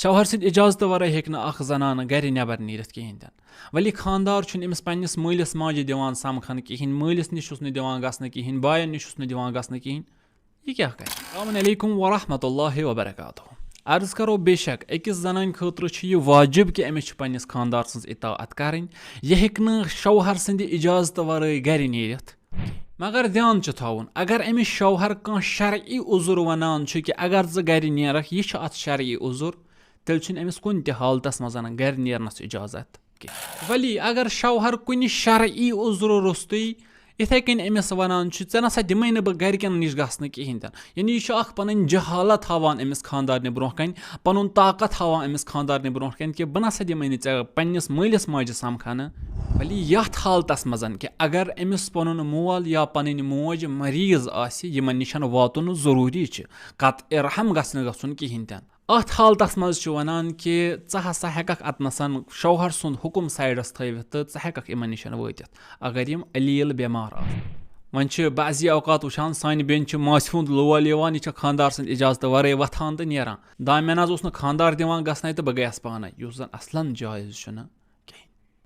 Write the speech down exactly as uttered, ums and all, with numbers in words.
شوہر سٕنٛدِ اجازتہٕ ورٲے ہیٚکہِ نہٕ اکھ زنانہٕ گرِ نٮ۪بر نیٖرِتھ کِہیٖنۍ تہِ نہٕ۔ ولی خانٛدار چھُنہٕ أمِس پننِس مٲلِس ماجہِ دِوان سمکھنہٕ کِہیٖنۍ، مٲلِس نِش چھُس نہٕ دِوان گژھنہٕ کِہیٖنۍ، باین نِش چھُس نہٕ دِوان گژھنہٕ کِہیٖنۍ۔ یہِ کیٛاہ کرِ؟ السلام علیکم ورحمۃ اللہ وبرکاتہ۔ عرض کرو، بے شک أکِس زنانہِ خٲطرٕ چھُ یہِ واجب کہِ أمِس چھِ پننِس خانٛدار سٕنٛز اطاعت کرٕنۍ۔ یہِ ہیٚکہِ نہٕ شوہر سٕنٛدِ اجازتہٕ ورٲے گرِ نیٖرِتھ۔ مگر دھیان چھُ تھاوُن، اگر أمِس شوہر کانٛہہ شرعی عذر ونان چھُ کہِ اگر ژٕ گرِ نیرکھ، یہِ چھُ اتھ شرعی عذر، تیٚلہِ چھُنہٕ أمِس کُنہِ تہِ حالتس منٛز گرِ نیرنس اجازت کینٛہہ۔ ولی اگر شوہر کُنہِ شرعی عذرٕ روٚستُے یِتھے کٔنۍ أمِس ونان چھُ، "ژےٚ نسا دِمے نہٕ بہٕ گرِکٮ۪ن نِش گژھنہٕ کِہیٖنۍ تہِ نہٕ"، یعنی یہِ چھُ اکھ پنٕنۍ جہالت ہاوان أمِس خانٛدارنہِ برونٛہہ کنہِ، پنُن طاقت ہاوان أمِس خانٛدارنہِ برونٛہہ کنہِ کہِ بہٕ نسا دِمے نہٕ ژےٚ پننِس مٲلِس ماجہِ سمکھنہٕ۔ ولی یتھ حالتس منٛز کہِ اگر أمِس پنُن مول یا پنٕنۍ موج مریض آسہِ، یِمن نِش واتُن ضروٗری چھُ، قطع رحم گژھِ نہٕ گژھُن کِہیٖنۍ تہِ نہٕ۔ اتھ حالتس منٛز چھُ ونان کہِ ژٕ ہسا ہیٚککھ اتنَسن شوہر سُنٛد حُکم سایڈس تھٲوِتھ تہٕ ژٕ ہیٚککھ یِمن نِش وٲتِتھ، اگر یِم علیل بٮ۪مار آسن۔ وۄنۍ چھِ بعضی اوقات وٕچھان، سانہِ بیٚنہِ چھُ ماسہِ ہُنٛد لول یِوان، یہِ چھےٚ خانٛدار سٕنٛدِ اجازتہٕ ورٲے وۄتھان تہٕ نیران۔ دپان، "مےٚ نہ حظ اوس نہٕ خانٛدار دِوان گژھنَے تہٕ بہٕ گٔیَس پانے"، یُس زن اصلن جٲیز چھُنہٕ۔